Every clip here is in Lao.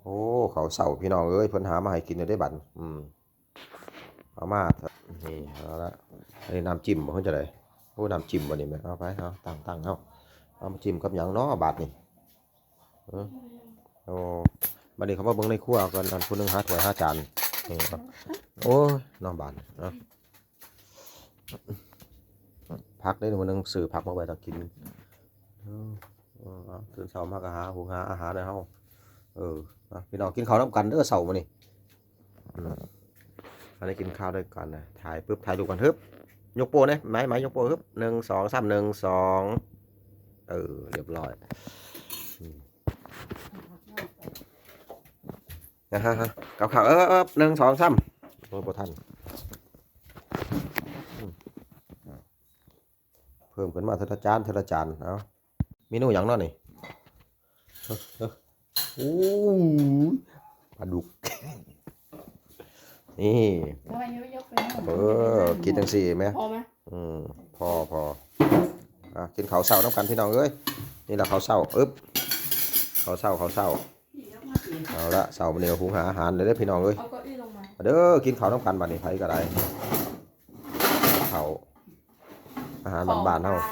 ໂອ້ ເຂົ້າເຊົ້າພີ່ນ້ອງເອີຍ ເພິ່ນຫາມາໃຫ້ກິນແລ້ວເດ້ບັດນີ້. ອືມ ເອົາມາ ນີ້ ເອົາລະ ອັນນີ້ນ້ຳຈິ້ມບໍ່ ເພິ່ນຈະໄດ້ ໂອ້ ນ້ຳຈິ້ມບໍ່ນີ້ແມ່ ເອົາໄປ ເອົາ ຕັ້ງໆ ເອົາ ເອົາມາຈິ້ມກັບຫຍັງເນາະບາດນີ້? ເອີ ໂອ້ ບັດນີ້ເຂົ້າມາເບິ່ງໃນຄົວກ່ອນ ອັນຜູ້ໜຶ່ງຫາຖ້ວຍຫາຈານ ນີ້ ເອົາ ໂອ້ຍ ເນາະ ບາດນີ້ ເອົາ ຜັກເດ້ ມື້ໜຶ່ງຊື້ຜັກມາໄວ້ຖ້າກິນ ເອີ ເອີ ເອົາ ຕື່ນເຊົ້າມາກໍຫາ ຫຸງຫາອາຫານໃຫ້ເຮົາ ເອີ ເອົາ ພີ່ນ້ອງກິນເຂົ້ານຳກັນເດີເຊົ້າມື້ນີ້. ອືມ ອັນນີ້ກິນເຂົ້າດ້ວຍກັນນະ ຖ່າຍປຶບ ຖ່າຍຮູບກັນ ຮຶບ ຍົກໂປ້ແດ່ ໄໝ ໄໝ ຍົກໂປ້ ຮຶບ ໜຶ່ງ ສອງ ສາມ ໜຶ່ງ ສອງ ເອີ ລຽບຮ້ອຍ ອືມ ອາຮະ ກັບເຂົ້າ ເອີ ເອີ ໜຶ່ງ ສອງ ສາມ ໂອ້ຍ ບໍ່ທັນ ອືມ ເພີ່ມຂຶ້ນມາເທື່ອລະຈານ ເທື່ອລະຈານ ເອົາ ເມນູຫຍັງເນາະນີ້? ໂອ້ ປາດຸກ ນີ້ ເອີ ກິນຈັ່ງຊີ້ແມ ພໍໄໝ? ອືມ ພໍ ພໍ ອ່າ ກິນເຂົ້າເຊົ້ານຳກັນພີ່ນ້ອງເອີຍ ນີ້ລະເຂົ້າເຊົ້າ ອຶບ ເຂົ້າເຊົ້າ ເຂົ້າເຊົ້າ ເອົາລະ ເຊົ້າມື້ນີ້ຫຸງຫາອາຫານເດີພີ່ນ້ອງເອີຍ ເອົາເກົ້າอี้ລົງມາ ເດີ ກິນເຂົ້ານຳກັນບັດນີ້ ໃຜກໍໄດ້ ເຂົ້າ ອາຫານບ້ານໆເຮົາ ຂອງຫວານ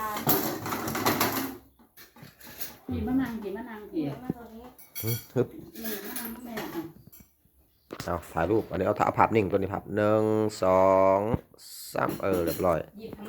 ພີ້ມານັ່ງ ພີ້ມານັ່ງ ພີ້ ຮຶບ ພີ້ມານັ່ງແມ່ ເອົາ ຖ່າຍຮູບ ອັນນີ້ເອົາ ເອົາພາບນິ່ງຕົວນີ້ ພາບ ໜຶ່ງ ສອງ ສາມ ເອີ ລຽບຮ້ອຍ ຍິບໃຫ້